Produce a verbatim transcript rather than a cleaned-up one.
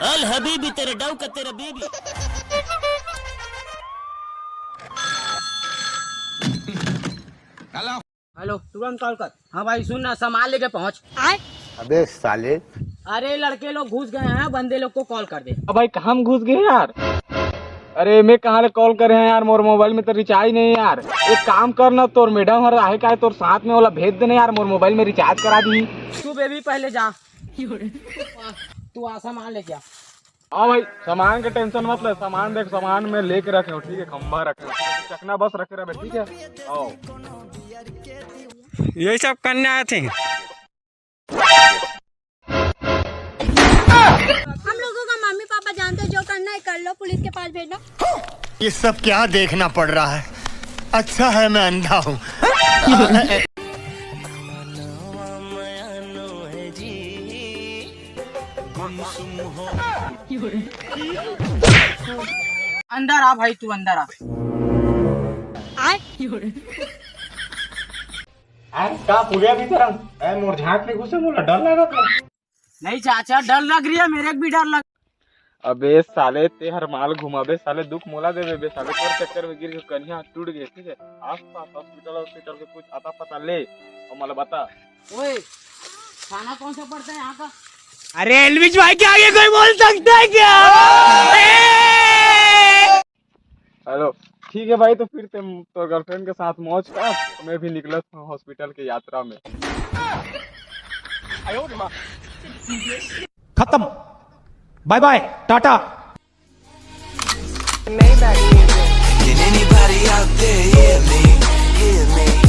अल हबीबी तेरे डव का तेरा बीबी। हेलो, तुरंत कॉल कर। हाँ भाई, सुन ना, सामान लेके पहुँच। अबे साले। अरे, लड़के लोग घुस गए हैं, बंदे लोग को कॉल कर दे। अब भाई, कहाँ घुस गए यार? अरे, मैं कहाँ ले कॉल करे हैं यार, मोर मोबाइल में तो रिचार्ज नहीं है यार। एक काम कर ना, तोर मैडम हर आहे का है, तोर साथ में वाला भेज देना यार, मोर मोबाइल में रिचार्ज करा दी। तू बेबी पहले जा, तू आ सामान लेके आ। हाँ भाई, सामान के टेंशन मत ले, सामान देख, सामान में लेके रखे हो, ठीक है, खंभा रखे हो, चकना बस रखे रहे, ठीक है। आओ। यही सब करने आए थे। हम लोगों का मम्मी पापा जानते हैं, जो करना है कर लो, पुलिस के पास भेजना। ये सब क्या देखना पड़ रहा है? अच्छा है मैं अंधा हूँ। अंदर आ भाई, तू अंदर आ। आए। अरे का पुलिया भी तरह? ए, मोर झांक में घुसे, मोला डर लगा था। नहीं चाचा, डर लग रही है, मेरे को भी डर लग। अबे साले, ते हर माल घुमाबे साले, दुख मोला देबे बे साले, तोर चक्कर में गिर के कनिया टूट गए, ठीक है? आसपास हॉस्पिटल, हॉस्पिटल के कुछ अता पता ले और मोला बता। ओए, थाना कौन सा पड़ता है यहाँ का? अरे एलविश भाई के आगे कोई बोल सकता है क्या? हेलो, ठीक है भाई, तो फिर ते तोर गर्लफ्रेंड के साथ मौज कर, मैं भी निकलत हूँ हॉस्पिटल के यात्रा में। खत्म, बाय बाय, Tata. Maybach music. Can anybody out there hear me? Hear me?